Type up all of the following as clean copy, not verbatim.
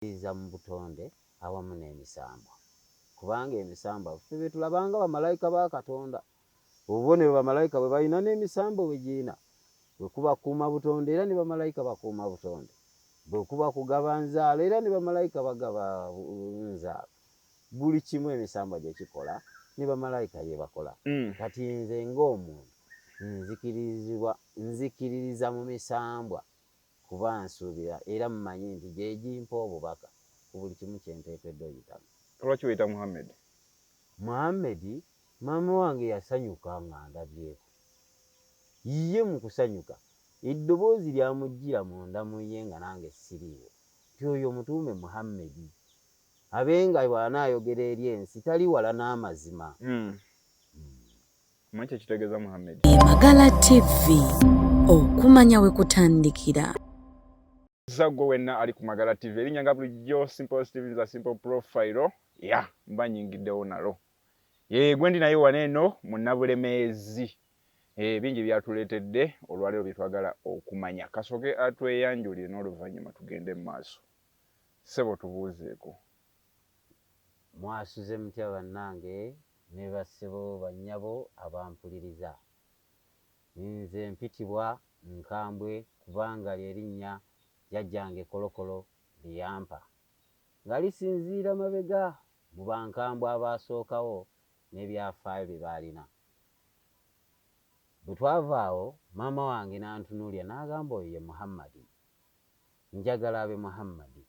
Nzikiririza mu butonde awamu n'emisambwa kubanga emisambwa ffe be tulaba nga bamalayika ba Katonda. Obubonero bamalayika bwe balina n'emisambwa bwe girina. Bwe kuba kukuuma butonde era ne bamalayika bakuuma butonde. Bwe kuba kugaba nzaalo era ne bamalayika bagaba nzaalo. Buli kimu emisambwa gye kikola ne bamalayika bye bakola. Kati nze ng'omuntu nzikiririzibwa nzikiririza mu misambwa kuba nsuubira era mmanyi nti gye gimpa obubaka ku buli kimu kye nteekeddwa oyitamu. Lwaki weyita Muhammed? Muhammed, maama wange yasanyuka nga ndabyeko. Ye mu kusanyuka, eddoboozi lyamujjira munda mu ye nga nange siriiwo nti oyo mutuume Muhammed abe nga bw'anaayogera eri ensi tali wala n'amazima. Omanyi kyekitegeeza Muhammed? Magala TV, okumanya we kutandikira. Zagwe wenna ali ku Magala TV, erinnya nga bulijjo Simple Stevens, a Simple Profile ya mba nyingiddewo nalo. Ye gwe ndi naye wano eno Munnabulemeezi. Bingi byatuleetedde olwaleero bye twagala okumanya. Kasooke atweyanjulire n'oluvannyuma tugende mu maaso. Ssebo, tubuuzeeko. Mwasuze mutya bannange ne bassebo bannyabo abampuliriza? Nze mpitibwa Nkambwe kubanga lye linnya jjajjange Kolokolo lye yampa nga lisinziira mabega mu Bankambwe abaasookawo n'ebyafaayo bye baalina. Bwe twava awo maama wange n'antunuulira n'agamba oyo ye Muhammadi. Njagala abe Muhammadi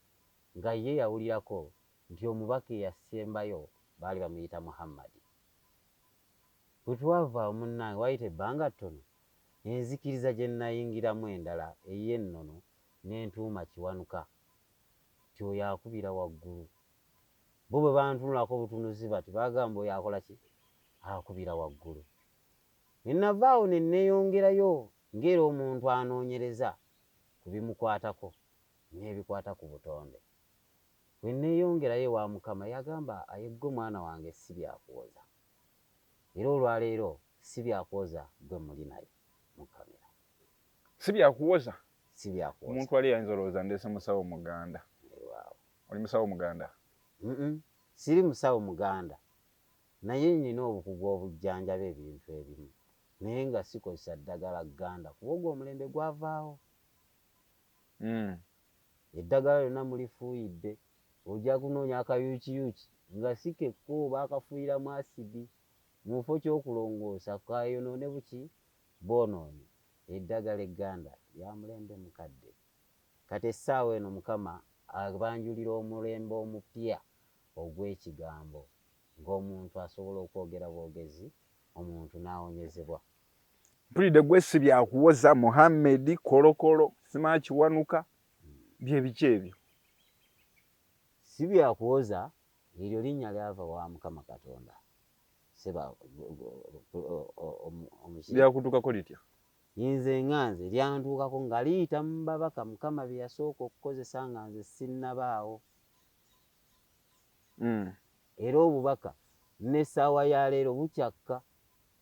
nga ye yawulirako nti omubaka eyasembayo baali bamuyita Muhammadi. Bwe twava awo munnange waayita ebbanga ttono enzikiriza gye nnayingiramu endala ey'ennono n'entuuma Kiwanuka nti oyo akubira waggulu. Bo bwe bantunulako butunuzi bati baagamba oyo akola ki? Akubira waggulu. Ne nava awo ne nneeyongerayo ng'era omuntu anoonyereza ku bimukwatako n'ebikwata ku butonde. Bwe nneeyongerayo ewa Mukama yagamba aye ggwe mwana wange si bya kuwoza. Era olwaleero si bya kuwoza ggwe muli naye mu kkamera. Si bya kuwoza? Si bya kuwoza. Omuntu ali ayinza olowooza ndeese musawo muganda. Weewaawo. Oli musawo muganda? Siri musawo muganda naye nnina obukugu obujjanjaba ebintu ebimu naye nga sikozesa ddagala gganda kuba ogwo omulembe gwavaawo. Eddagala lyonna mulifuuyidde, ojja kunoonya akayuukiyuuki nga si kekko baakafuuyiramu asidi mu kifo ky'okulongoosa kayonoone buki bwonoonyi. Eddagala egganda lya mulembe mukadde. Kati essaawa eno Mukama abanjulira omulembe omupya ogw'ekigambo ng'omuntu asobola okwogera bwogezi omuntu n'awonyezebwa. Mpulidde gwe si byakuwoza Muhammed Kolokolo simanyi Kiwanuka bye biki ebyo? Si byakuwoza eryo linnya lyava wa Mukama Katonda seba omuki. Lyakutuukako litya? Nze nga nze lyantuukako nga liyita mu babaka Mukama be yasooka okukozesa nga nze sinnabaawo. Era obubaka n'essaawa ya leero bukyakka.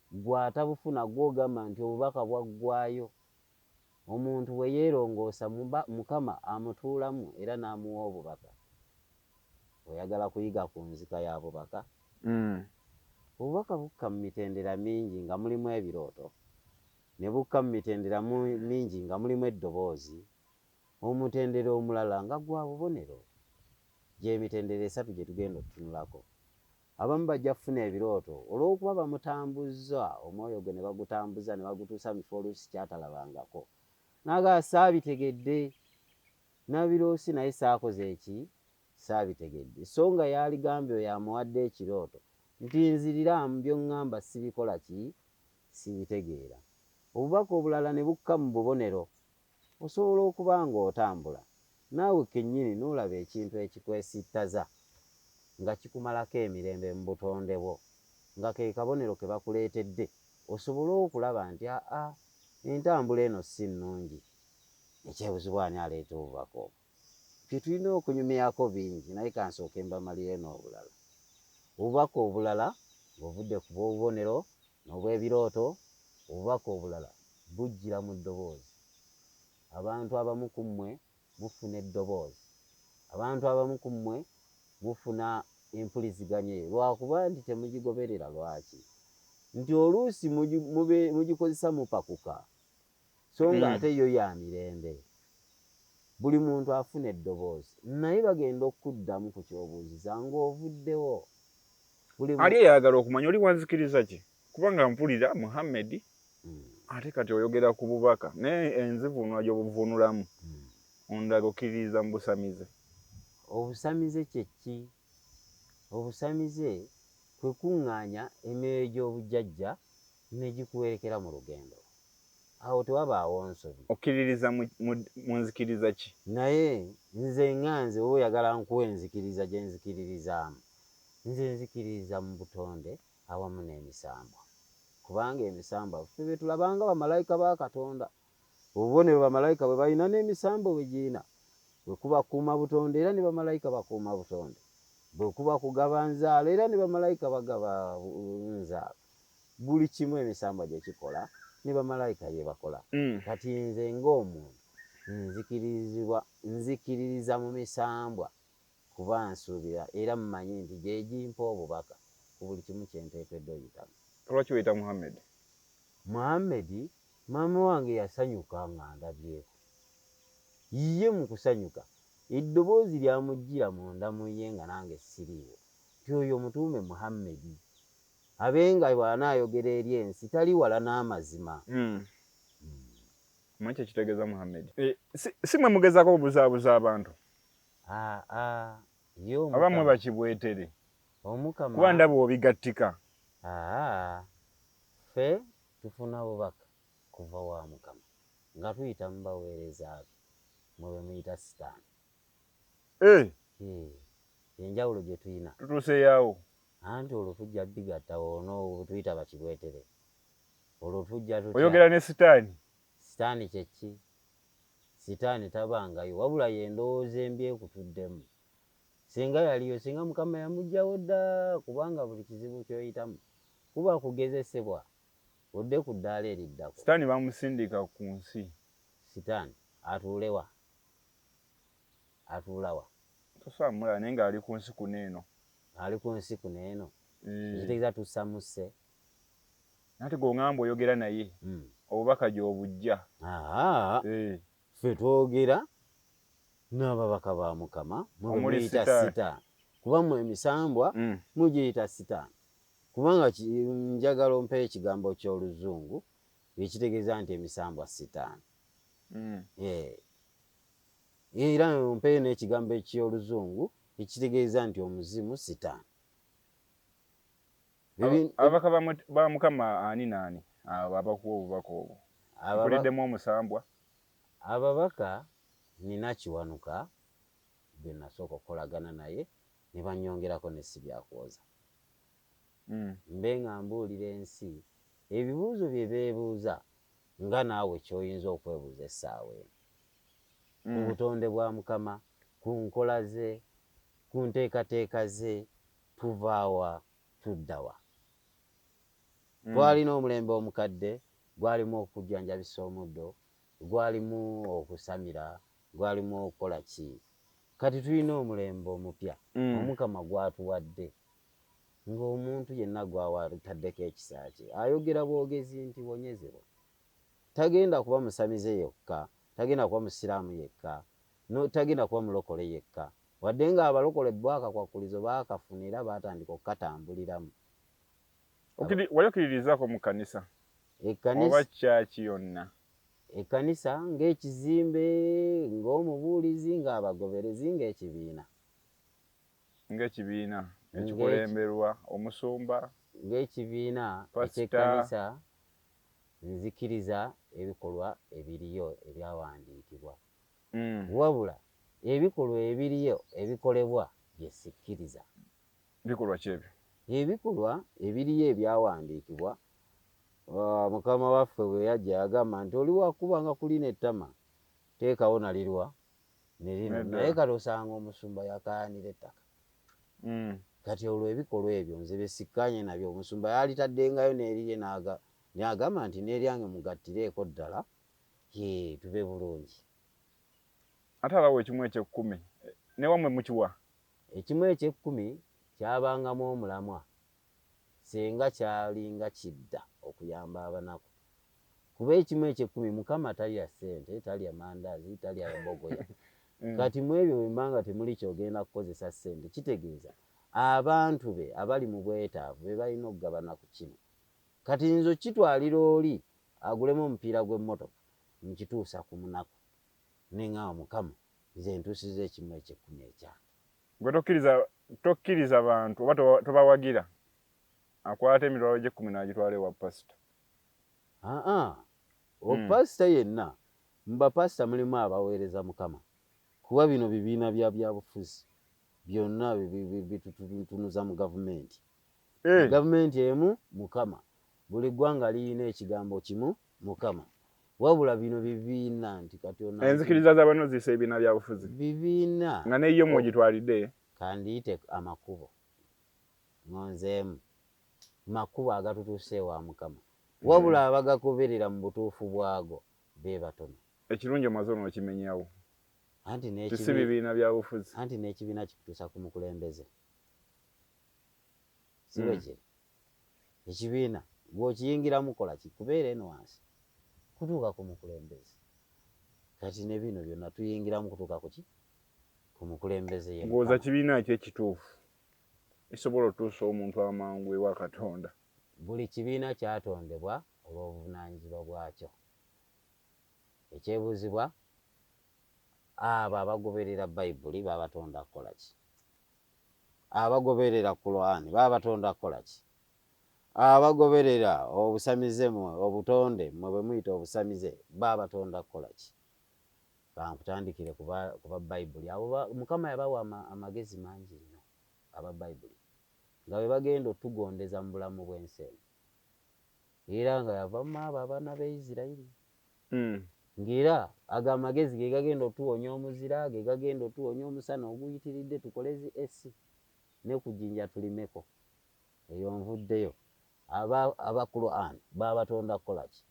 Ggwe atabufuna ggwe ogamba nti obubaka bwaggwaayo. Omuntu bwe yeerongoosa Mukama amutuulamu era n'amuwa obubaka. Oyagala kuyiga ku nzika ya bubaka? Obubaka bukka mu mitendera mingi nga mulimu ebirooto, ne bukka mu mitendera mingi nga mulimu eddoboozi, omutendera omulala nga gwa bubonero. Gy'emitendera esatu gye tugenda otutunulako. Abamu bajja kufuna ebirooto olw'okuba bamutambuzza omwoyo gwe ne bagutambuza ne bagutuusa mu bifo oluusi ky'atalabangako. N'agamba saabitegedde, nabiroose naye saakoze ki? Saabitegedde. So nga yaaligambye oyo amuwadde ekirooto nti nziriraamu by'oŋŋamba sibikola ki? Sibitegeera. Obubaka obulala ne bukka mu bubonero. Osobola okuba ng'otambula naawe kennyini n'olaba ekintu ekikwesittaza nga kikumalako emirembe mu butonde bwo nga ke kabonero ke bakuleetedde osobole okulaba nti aa entambula eno si nnungi. Ekyebuzibwa ani aleeta obubaka obwo? Bye tulina okunyumyako bingi naye kansooke mbamalire n'obulala. Obubaka obulala ng'ovudde ku bw'obubonero n'obw'ebirooto, obubaka obulala bujjira mu ddoboozi. Abantu abamu ku mmwe mufuna eddoboozi Abantu abamu ku mmwe mufuna empuliziganya eyo lwakuba nti temugigoberera. Lwaki? Nti oluusi mugikozesa mupakuka, so nga ate yo ya mirembe. Buli muntu afuna eddoboozi, naye bagenda okuddamu ku ky'obuuziza ng'ovuddewo. Ali eyagala okumanya oli wanzikiriza ki, kubanga mpulira Muhammad ate kati oyogera ku bubaka, naye enzivuunula gy'obuvuunulamu ondaga okkiririza mu busamize. Obusamize kye ki? Obusamize kwe kuŋŋaanya emyoyo gy'obujjajja ne gikuwerekera mu lugendo. Awo tewabaawo nsobi. Okkiririza mu nzikiriza ki? Naye nze nga nze, oba oyagala nkuwa enzikiriza gye nzikiririzaamu, nze nzikiririza mu butonde awamu n'emisambwa. Kubanga emisambwa ffe be tulabanga bamalayika ba Katonda. Obubonero bamalayika bwe balina n'emisambwa bwe girina. Bwe kuba kukuuma butonde, era ne bamalayika bakuuma butonde. Bwe kuba kugaba nzaalo, era ne bamalayika bagaba nzaalo. Buli kimu emisambwa gye kikola ne bamalayika bye bakola. Kati nze ng'omuntu nzikiririza mu misambwa kuba nsuubira era mmanyi nti gye gimpa obubaka ku buli kimu kye nteekeddwa oyitamu. Lwaki weyita Muhammad? Muhammad, maama wange yasanyuka nga ndabyeko. Ye mu kusanyuka eddoboozi lyamuggyira munda mu ye nga nange siriiwo nti oyo mutuume Muhammad, abe nga bw'anaayogera eri ensi tali wala n'amazima. Omanyi kye kitegeeza Muhammad? Si mwe mugezaako okubuzaabuza abantu? Ye Oba mmwe bakibwetere? Omukama Kuba ndaba obigattika. Ffe tufuna bubaka kuva wa Mukama nga tuyita mu baweereza be, mmwe be muyita Sitaani. Enjawulo gye tulina. Tutuuseeyo. Anti olwo tujja bigatta ono tuyita bakibwetere. Olwo tujja tutya? Oyogera ne Sitaani? Sitaani kye ki? Sitaani tabangayo, wabula ye ndowooza embi ekutuddemu. Singa yaliyo, singa Mukama yamuggyawo dda, kubanga buli kizibu ky'oyitamu kuba kugezesebwa odde ku ddaala eriddako. Sitaani bamusindika ku nsi. Sitaani atuule wa? Atuula wa? Tosobola mulaba naye ng'ali ku nsi kuno eno. Ali ku nsi kuno eno? Ekitegeeza tussa musse. Ate gw'oŋŋamba oyogera naye, obubaka gy'obujja. Ffe twogera n'ababaka ba Mukama, mwe muyita Sitaani. Kuba mmwe emisambwa mugiyita Sitaani. Kubanga njagala ompe ekigambo ky'Oluzungu ekitegeeza nti emisambwa Sitaani. Era ompe n'ekigambo eky'Oluzungu ekitegeeza nti omuzimu Sitaani. Ababaka ba Mukama ani n'ani abo abakuwa obubaka obwo? Mpuliddemu omusambwa. Ababaka nina Kiwanuka gwe nasooka okukolagana naye ne bannyongerako ne Sibyakwoza. Mbe nga mbuulira ensi ebibuuzo bye beebuuza nga naawe ky'oyinza okwebuuza essaawa eno. Ku butonde bwa Mukama, ku nkola ze, ku nteekateeka ze, tuvaawa tuddawa. Twalina omulembe omukadde gwalimu okujjanjabisa omuddo, gwalimu okusamira, gwalimu okukola ki. Kati tulina omulembe omupya Omukama gw'atuwadde ng'omuntu yenna gw'ataddeko ekisa kye ayogera bwogezi nti wonyezebwa. Tagenda kuba musamize yekka, tagenda kuba musiraamu yekka, tagenda kuba mulokole yekka. Wadde ng'abalokole bo akakwakkulizo baakafuna era baatandika okukatambuliramu. Wali okkiririzaako mu kkanisa? Oba kyaki yonna? Ekkanisa ng'ekizimbe, ng'omubuulizi, ng'abagoberezi, ng'ekibiina. Ng'ekibiina ekikulemberwa omusumba. Ng'ekibiina eky'ekkanisa nzikiriza ebikolwa ebiriyo ebyawandiikibwa. Wabula ebikolwa ebiriyo ebikolebwa bye sikkiriza. Bikolwa ki ebyo? Ebikolwa ebiriyo ebyawandiikibwa, Mukama waffe bwe yajja yagamba nti oli wakubanga kulina ettama teekawo nalirwa ne lino, naye kati osanga omusumba yakaayanira ettaka. Kati olwo ebikolwa ebyo nze bye sikkaanye nabyo, omusumba yalitaddengayo n'erirye n'agamba nti n'eryange mugattireeko ddala, tube bulungi. Ate abawa ekimu eky'ekkumi Newamwe mukiwa? Ekimu ekyekkumi kyabangamu omulamwa senga kyalinga kidda okuyamba abanaku, kuba ekimu ekyekkumi Mukama talya ssente, talya mandaazi, talya mbogoya. Kati mu ebyo bwe muba nga temuli ky'ogenda kukozesa ssente, kitegeeza abantu be abali mu bwetaavu be balina okugabana ku kino. Kati nze okukitwalira oli agulemu omupiira gw'emmotoka, nkituusa ku munaku ne ngamba Mukama nze ntuusizza ekimu ekyekkumi ekyange. Gwe tokkiriza tokkiriza bantu oba tobawagira akwata emitwalo gy'ekkumi n'agitwala ewa pasita? Aa, pasita yenna, mu bapasita mulimu abaweereza Mukama, kuba bino bibiina bya byabufuzi byonna bitutunuza mu gavumenti. Gavumenti emu Mukama, buli ggwanga lirina ekigambo kimu Mukama, wabula bino bibiina nti kati ono Enzikiriza za bano ziyise ebibiina bya bufuzi. Bibiina. Nga neyo mwogitwalidde. Kandiyite amakubo ngonzeemu makubo agatutuusa ewa Mukama, wabula abagagoberera mu butuufu bwago be batono. Ekirungi omaze ono okimenyawo. Anti Si bibiina bya bufuzi. Anti n'ekibiina kikutuusa ku mukulembeze. Si bwe kiri? Ekibiina bw'okiyingiramu kola ki? Kubeera eno wansi kutuuka ku mukulembeze. Kati ne bino byonna tuyingiramu kutuuka ku ki? Ku mukulembeze ye Ng'oza Mukama. Kibiina ki ekituufu ekisobola otuusa omuntu amangu ewa Katonda? Buli kibiina kyatondebwa olw'obuvunaanyizibwa bwakyo. Ekyebuuzibwa, abo abagoberera Bayibuli babatonda kukola ki? Abagoberera Kulaani babatonda kukola ki? Abagoberera obusamize mwe, obutonde mwe bwe muyita obusamize babatonda kukola ki? Kankutandikire kuba Bayibuli. Abo Mukama yabawa amagezi mangi nnyo aba Bayibuli, nga bwe bagenda otugondeza mu bulamu bw'ensi eno. Era nga yava mu abo abaana b'e Isirayiri. Ng'era ago amagezi ge gagenda otuwonya omuzira, ge gagenda otuwonya omusana oguyitiridde, tukole zi AC ne ku jjinja tulimeko. Eyo nvuddeyo. Aba Quran babatonda kukola ki?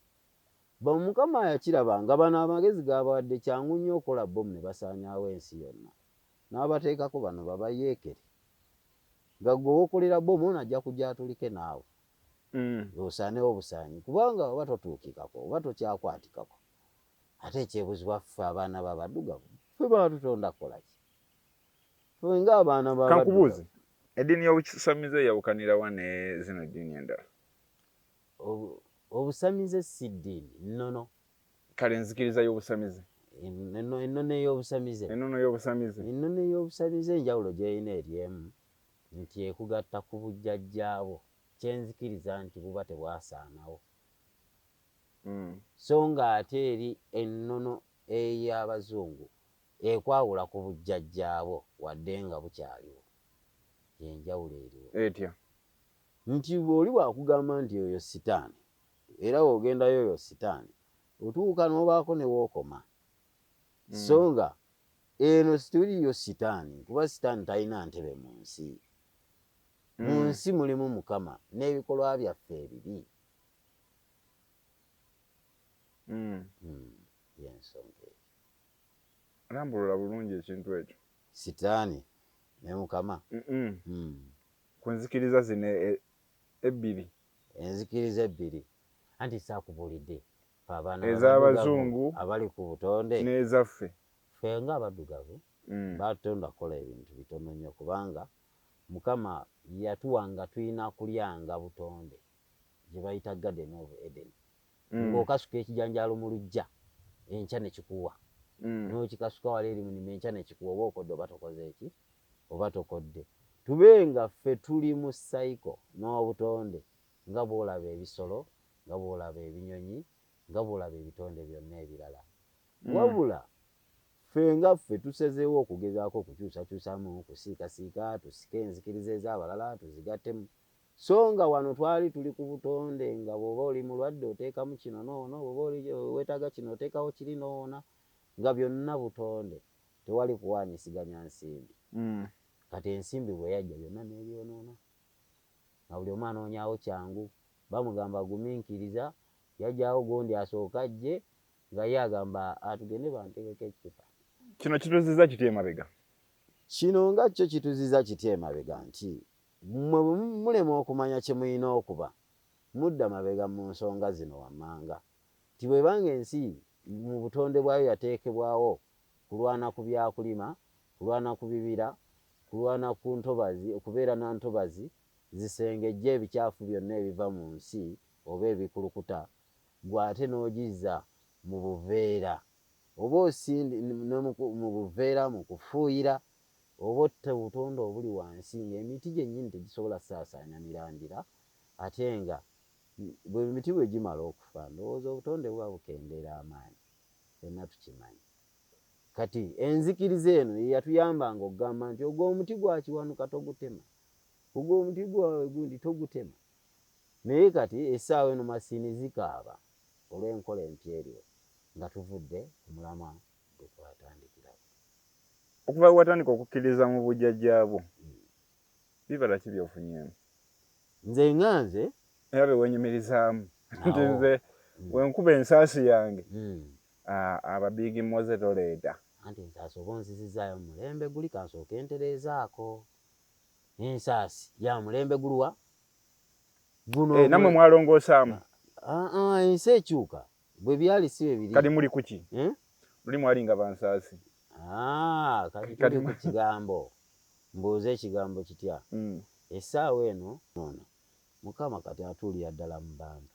Mukama yakiraba nga bano amagezi gabawadde kyangu nnyo okukola bbomu ne basaanyaawo ensi yonna. N'abateekako bano babayeekere. Nga ggwe w'okolera bbomu ono ajja kujja atulike naawe. Osaanewo obusaanyi kubanga oba totuukikako oba tokyakwatikako. Ate ekyebuzibwa ffe abaana b'abaddugavu ffe baatutonda kukola ki? Ffe ng'abaana b'abaddugavu. Kankubuuze, eddiini y'obusamize eyawukanira wa ne zino eddiini endala? Obusamize si ddiini, nnono. Kale enzikiriza y'obusamize. Ennono ey'obusamize. Ennono y'obusamize. Ennono ey'obusamize enjawulo gy'erina eri emu nti ekugatta ku bujjajjaabwo, kye nzikiriza nti buba tebwasaanawo. So ng'ate eri ennono ey'Abazungu ekwawula ku bujjajjaabwo wadde nga bukyaliwo. Y'enjawulo eriwo. Etya? Nti oli bw'akugamba nti oyo sitaani, era bw'ogendayo oyo sitaani, otuuka n'obaako ne w'okoma. So nga eno teriiyo sitaani, kuba sitaani talina ntebe mu nsi. Mu nsi mulimu Mukama n'ebikolwa byaffe ebibi. Y'ensonga eyo. Lambulula bulungi ekintu ekyo. Sitaani ne Mukama. Ku nzikiriza zino ebbiri. Enzikiriza ebbiri. Anti saakubuulidde ffe abaana Ez'abazungu abali ku butonde. N'ezaffe. Ffe ng'abaddugavu batutonda kukola ebintu bitono nnyo, kubanga Mukama yatuwa nga tulina kulyanga butonde gye bayita Garden of Eden. Ng'okasuka ekijanjaalo mu luggya enkya ne kikuwa. N'okikasuka wali eri mu nnimiro enkya ne kikuwa, oba okodde oba tokoze eki oba tokodde. Tube nga ffe tuli mu cycle n'obutonde nga bw'olaba ebisolo, nga bw'olaba ebinyonyi, nga bw'olaba ebitonde byonna ebirala. Wabula ffe nga ffe tusazeewo okugezaako okukyusakyusamu, kusiikasiika, tusike enzikiriza ez'abalala tuzigattemu. So nga wano twali tuli ku butonde nga bw'oba oli mulwadde oteekamu kino n'owona, bw'oba oli weetaaga kino oteekawo kiri n'owona, nga byonna butonde, tewali kuwaanyisiganya nsimbi. Kati ensimbi bwe yajja byonna n'ebyonoona. Nga buli omu anoonyaawo kyangu, bamugamba gumiikiriza, yajjawo gundi asooke ajje, nga ye agamba atugende banteekeko eccupa. Kino kituzizza kitya emabega? Kino nga kyo kituziza kitya emabega nti mmwe bwe mulema okumanya kye mulina okuba, mudda mabega mu nsonga zino wammanga. Nti bw'eba ng'ensi mu butonde bwayo yateekebwawo kulwana ku byakulima, kulwana ku bibira, kulwana ku ntobazi, kubeera na ntobazi zisengejje ebicaafu byonna ebiva mu nsi oba ebikulukuta, ggwe ate n'ogizza mu buveera oba osindi ne mu buveera, mu kufuuyira oba otta obutonde obuli wansi ng'emiti gyennyini tegisobola kusaasaanya mirandira ate nga bwe emiti bwe gimala okufa ndowooza obutonde buba bukendeera amaanyi ffenna tukimanyi. Kati enzikiriza eno ye yatuyambanga okugamba nti ogwo omuti gwa Kiwanuka togutema, ogwo omuti gwa gundi togutema. Naye kati essaawa eno masiini zikaaba olw'enkola empya eriwo nga tuvudde ku mulamwa gwe twatandikirako. Okuva lwe watandika okukkiriza mu bujjajjaabwo, bibala ki by'ofunyeemu? Nze nga nze. Era bye weenyumirizaamu nti nze we nkuba ensaasi yange ababiigi Moze toleeta. Anti ensaasi oba onzizizaayo mu mulembe guli kansooke ntereezaako. Ensaasi ya mulembe guluwa? Guno. Eh, nammwe mwalongoosaamu? Ensi ekyuka. Bwe byali si bwe biri. Kati muli kuki? Eh? Luli mwali nga bansaasi. Ah, kati tuli ku kigambo. Mbuuza ekigambo kitya? Essaawa eno ono Mukama kati atuulira ddala mu bantu.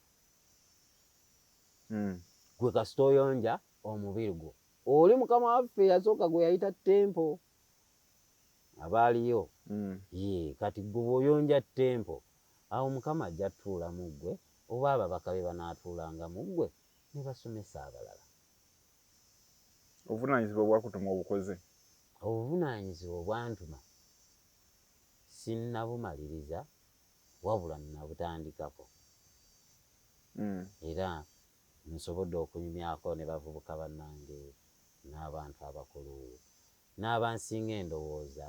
Gwe kasita oyonja omubiri gwo. Oli Mukama waffe eyasooka gwe yayita temple. Abaaliyo. Yee, kati ggwe bw'oyonja temple, awo Mukama ajja tuula mu ggwe oba ababaka be banaatuulanga mu ggwe ne basomesa abalala. Obuvunaanyizibwa obwakutuma obukoze? Obuvunaanyizibwa obwantuma sinnabumaliriza wabula nnabutandikako era nsobodde okunyumyako ne bavubuka bannange n'abantu abakulu n'abansinga endowooza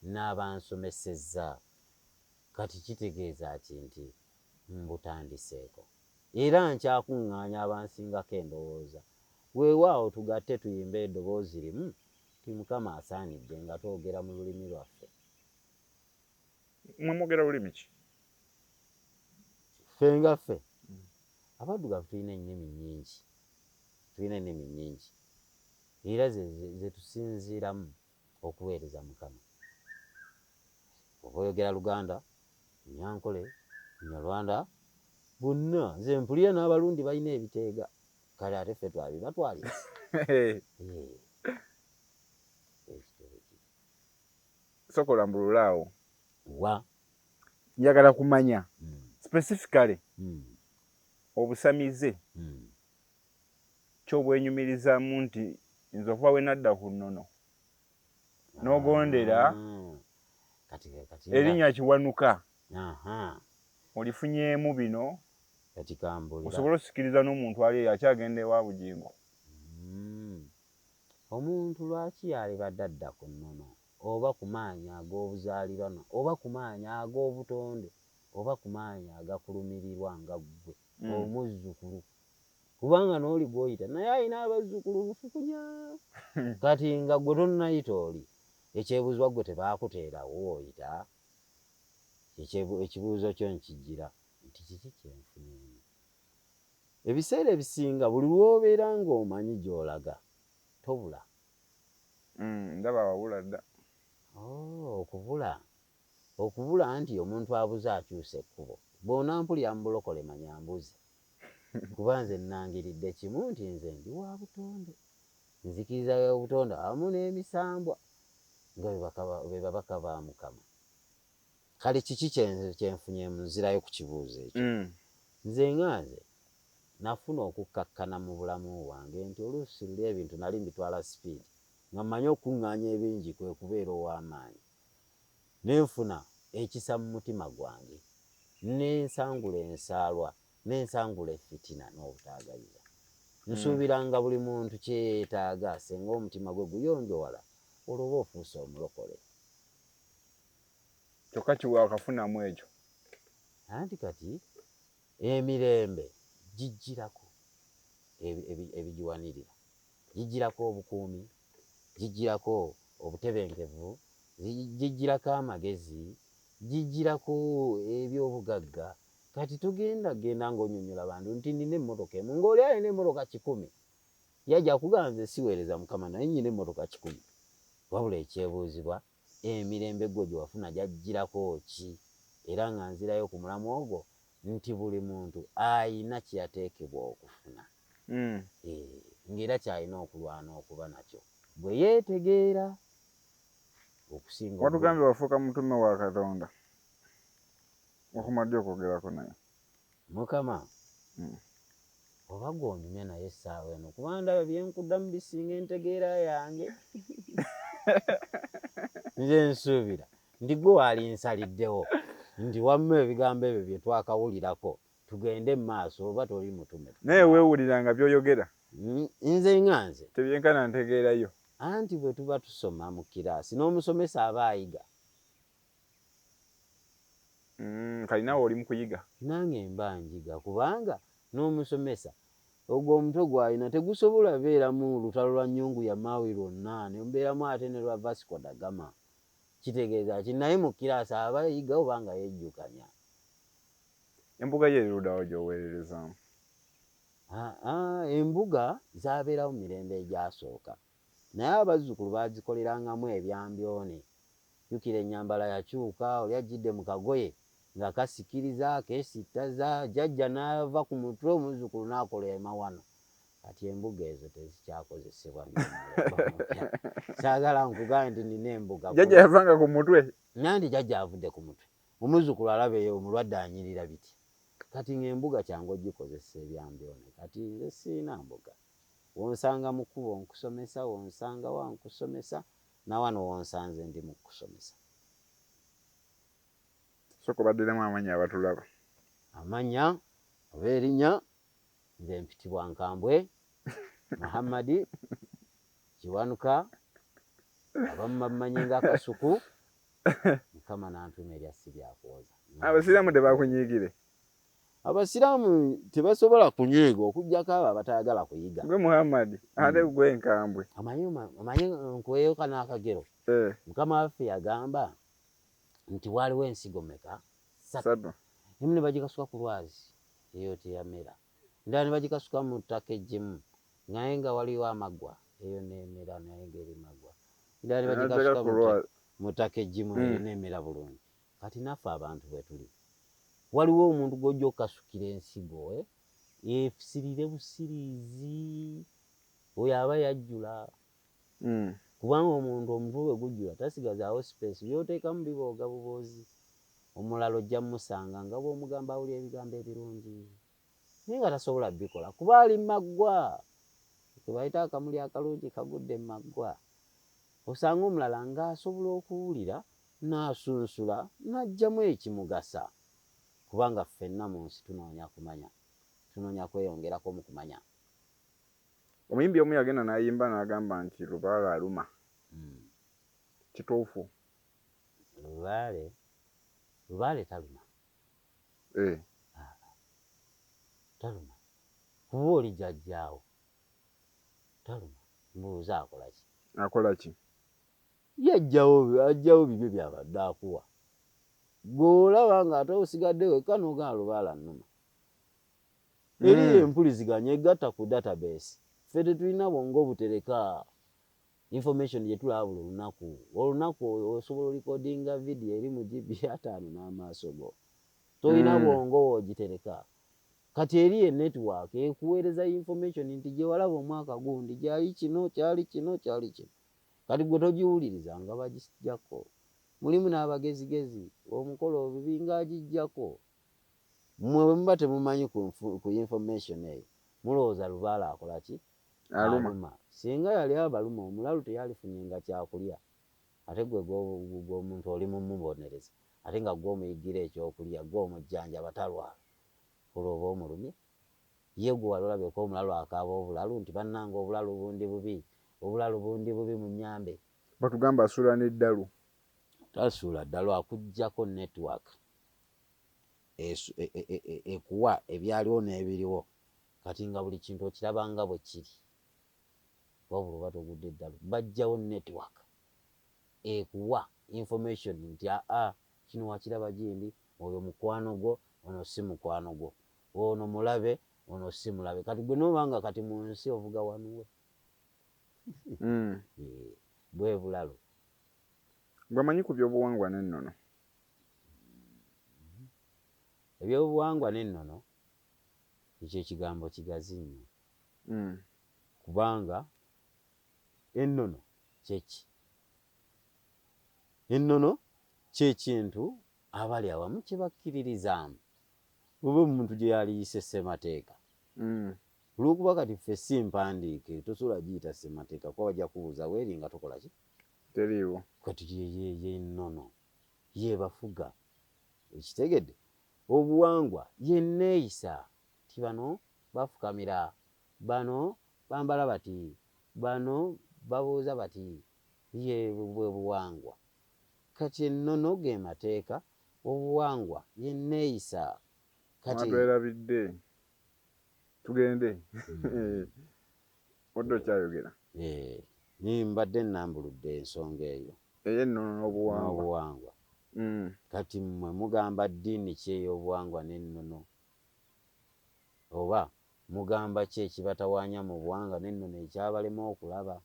n'abansomesezza. Kati kitegeeza ki nti mbutandiseeko? Era nkyakuŋŋaanya abansingako endowooza. Weewaawo tugatte tuyimbe eddoboozi limu nti Mukama asaanidde nga twogera mu lulimi lwaffe. Mmwe mwogera lulimi ki? Ffe nga ffe Abaddugavu tulina ennimi nnyingi, tulina ennimi nnyingi era ze tusinziiramu okuweereza Mukama. Oba oyogera Luganda, Lunyankole, Lunyarwanda, bonna nze mpulira n'Abarundi balina ebiteega, kale ate ffe twabibatwalira? Ekyo bwe kiri. Sooka olambulule awo. Wa? Njagala kumanya specifically obusamize ki obwenyumirizaamu nti nze okuva bwe nadda ku nnono n'ogondera erinnya Kiwanuka olifunyeemu bino osobole osikiriza n'omuntu ali eyo akyagenda ewa Bugingo. Omuntu lwaki yalibadde adda ku nnono oba ku maanyi ag'obuzaaliranwa oba ku maanyi ag'obutonde oba ku maanyi agakulumirirwa nga ggwe omuzzukulu kubanga n'oli gw'oyita naye alina abazzukulu bufukunya kati nga ggwe tonnayita oli ekyebuuzibwa ggwe tebaakuteerawo w'oyita? Ekibuuzo kyo nkijjira nti kiki kye nfunyeemu? Ebiseera ebisinga buli lw'obeera ng'omanyi gy'olaga tobula. Ndaba wabula dda. Oh, okubula. Okubula anti omuntu abuze akyusa ekkubo. Bw'onampulira mu bulokole manya mbuze. Kuba nze nnangiridde kimu nti nze ndi wa butonde. Nzikiriza y'obutonde awamu n'emisambwa nga be babaka ba Mukama. Kale kiki kye nfunyeemu? Nzirayo ku kibuuzo ekyo. Nze nga nze, nafuna okukkakkana mu bulamu bwange nti oluusi luli ebintu nali mbitwala sipiidi nga mmanyi okukuŋŋaanya ebingi kwe kubeera ow'amaanyi. Ne nfuna ekisa mu mutima gwange, ne nsangula ensaalwa, ne nsangula effitina n'obutaagaliza. Nsuubira nga buli muntu kye yeetaaga singa omutima gwe guyonjowala, olwo oba ofuuse omulokole. Kyokka ki wakafunamu ekyo? Anti kati emirembe gijjirako ebigiwanirira, gijjirako obukuumi, gijjirako obutebenkevu, Gijjirako amagezi, gijjirako ebyobugagga. Kati togenda genda ng'onyonyola bantu nti nina emmotoka emu ng'oli alina emmotoka 100. Yajja kugamba nze siweereza Mukama naye nnyina emmotoka 100. Wabula ekyebuuzibwa, emirembe gwe gye wafuna gyajjirako ki? Era nga nzirayo ku mulamwa ogwo nti buli muntu ayina kye yateekebwa okufuna. Ng'era ky'alina okulwana okuba nakyo bwe yeetegeera okusinga. Watugambye wafuuka mutume wa Katonda. Wakoma ddi okwogerako naye? Mukama oba gw'onyumya naye essaawa eno, kuba ndaba bye nkuddamu bisinga entegeera yange. Nze nsuubira nti gwe waalinsaliddewo nti wamma ebigambo ebyo bye twakawulirako tugende mu maaso, oba toli mutume. Naye weewulira nga by'oyogera Nze nga nze tebyenkana ntegeerayo. Anti bwe tuba tusoma mu kiraasi n'omusomesa aba ayiga. Kali naawe oli mu kuyiga. Nange mba njiga, kubanga n'omusomesa ogwo omutwe gw'alina tegusobola beeramu lutalo lwa nnyungu ya Maui lwonna, ne mubeeramu ate ne lwa Vasco da Gama. Kitegeeza ki? Naye mu kiraasi aba ayiga oba nga yejjukanya. Embuga yo eri ludda wa gy'oweererezaamu? Embuga zaabeerawo mu mirembe egyasooka, naye abazzukulu baazikolerangamu ebyambyone. Jjukira ennyambala yakyuka, oli ajjidde mu kagoye nga kasikiriza, keesittaza, jjajja n'ava ku mutwe omuzzukulu n'akola emawano. Kati embuga ezo tezikyakozesebwa nnyo mu mulembe omupya. Saagala nkugambe nti nina embuga. Jjajja yavanga ku mutwe. Nanti jjajja avudde ku mutwe, omuzzukulu alaba omulwadde anyirira biti. Kati ng'embuga kyangu ogikozesa ebyambyone. Kati nze sirina mbuga. W'onsanga mu kkubo nkusomesa, w'onsanga wa nkusomesa, na wano w'onsanze ndi mu kukusomesa. Sooka obaddiremu amannya abatulaba. Amannya oba erinnya, nze mpitibwa Nkambwe Muhammadi Kiwanuka, abamu bammanyi nga Kasuku, Mukama n'antuuma erya Sibyakuwoza. Abasiraamu tebakunyiigire? Abasiraamu tebasobola kunyiiga okuggyako abo abatayagala kuyiga. Gwe Muhammad ate gwe Nkambwe. Omanyi nkuweeyo kano akagero. Mukama waffe yagamba nti waaliwo ensigo meka? Ssatu. Emu ne bagikasuka ku lwazi, eyo teyamera. Endala ne bagikasuka mu ttaka eggimu naye nga waliwo amaggwa, eyo n'emera naye ng'eri maggwa. Endala ne bagikasuka mu ttaka eggimu, eyo n'emera bulungi. Kati naffe abantu bwe tuli. Waliwo omuntu gw'ojja okukasukira ensigo efusirire busiriizi, oyo aba yajjula. Kubanga omuntu omutwe bwe gujjula tasigazaawo space, by'oteekamu bibooga buboozi. Omulala ojja mmusanga nga bw'omugamba awulira ebigambo ebirungi naye nga tasobola bikola kuba ali maggwa. Ke bayita akamuli akalungi kagudde mu maggwa. Osanga omulala ng'asobola okuwulira n'asunsula n'aggyamu ekimugasa. Kubanga ffenna mu nsi tunoonya kumanya, tunoonya kweyongerako mu kumanya. Omuyimbi omu yagenda n'ayimba n'agamba nti lubaale aluma. Kituufu? Lubaale taluma. Taluma. Kuba oli jjajjaawo taluma. Mbuuza akola ki? Akola ki? Ye ajjawo bibyo by'abadde akuwa. Gw'olaba ng'ate osigadde wekka n'ogamba lubaale annuma. Eriyo empuliziganya egatta ku database. Ffe tetulina bwongo butereka information gye tulaba buli lunaku. Olunaku osobola olikodinga vidiyo eri mu GB 50 n'amaaso go. Tolina bwongo w'ogitereka. Kati eriyo enetwork ekuweereza information nti gye walaba omwaka gundi gyali kino, kyali kino, kyali kino. Kati gwe togiwuliriza nga bagiggyako. Mulimu n'abagezigezi omukola obubi ng'agiggyako. Mmwe bwe muba temumanyi ku information eyo, mulowooza lubaale akola ki? Aluma. Singa yali abaluma omulalu teyalifunyenga kyakulya. Ate gwe omuntu oli mumubonereza ate nga gwe omuyiggira ekyokulya, gwe omujjanjaba talwala. Olwo oba omulumye? Ye gwe wali olabyeko omulalu akaaba obulalu nti bannange obulalu bundi bubi, obulalu bundi bubi munnyambe. Batugamba asuula n'eddalu. Tasuula ddalu, akuggyako network ekuwa ebyaliwo n'ebiriwo. Kati nga buli kintu okiraba nga bwe kiri. Wabula oba togudde ddalu, bajjawo network ekuwa information nti aa kino wakiraba gindi, oyo mukwano gwo, ono si mukwano gwo, ono mulabe, ono si mulabe. Kati gwe noba nga kati mu nsi ovuga wanuwe. Bwe bulalo. Gwe amanyi ku byobuwangwa n'ennono. Ebyobuwangwa n'ennono ekyo ekigambo kigazi nnyo. Kubanga ennono kyeki? Ennono kyekintu abali awamu kye bakkiririzaamu oba omuntu gye yaliyise ssemateeka. Olwokuba kati ffe si mpandiike, tosobola giyita ssemateeka kuba bajja kubuuza weeri nga tokola ki? Teriiwo. Kati ye nnono yebafuga, ekitegedde? Obuwangwa ye nneeyisa ti bano bafukamira, bano bambala bati, bano babuuza bati, ye bwe buwangwa. Kati ennono ge mateeka, obuwangwa ye nneeyisa. Kati Mwatwerabidde, tugende odde okyayogera. Mbadde nnambuludde ensonga eyo. Ey'ennono n'obuwangwa. N'obuwangwa. Kati mmwe mugamba ddiini ki ey'obuwangwa n'ennono, oba mugamba ki ekibatawaanya mu buwangwa n'ennono ekyabalema okulaba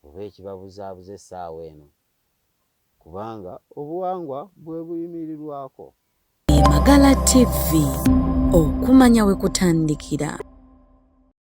oba ekibabuzaabuza essaawa eno? Kubanga obuwangwa bwe buyimirirwako. Magala TV, okumanya we kutandikira.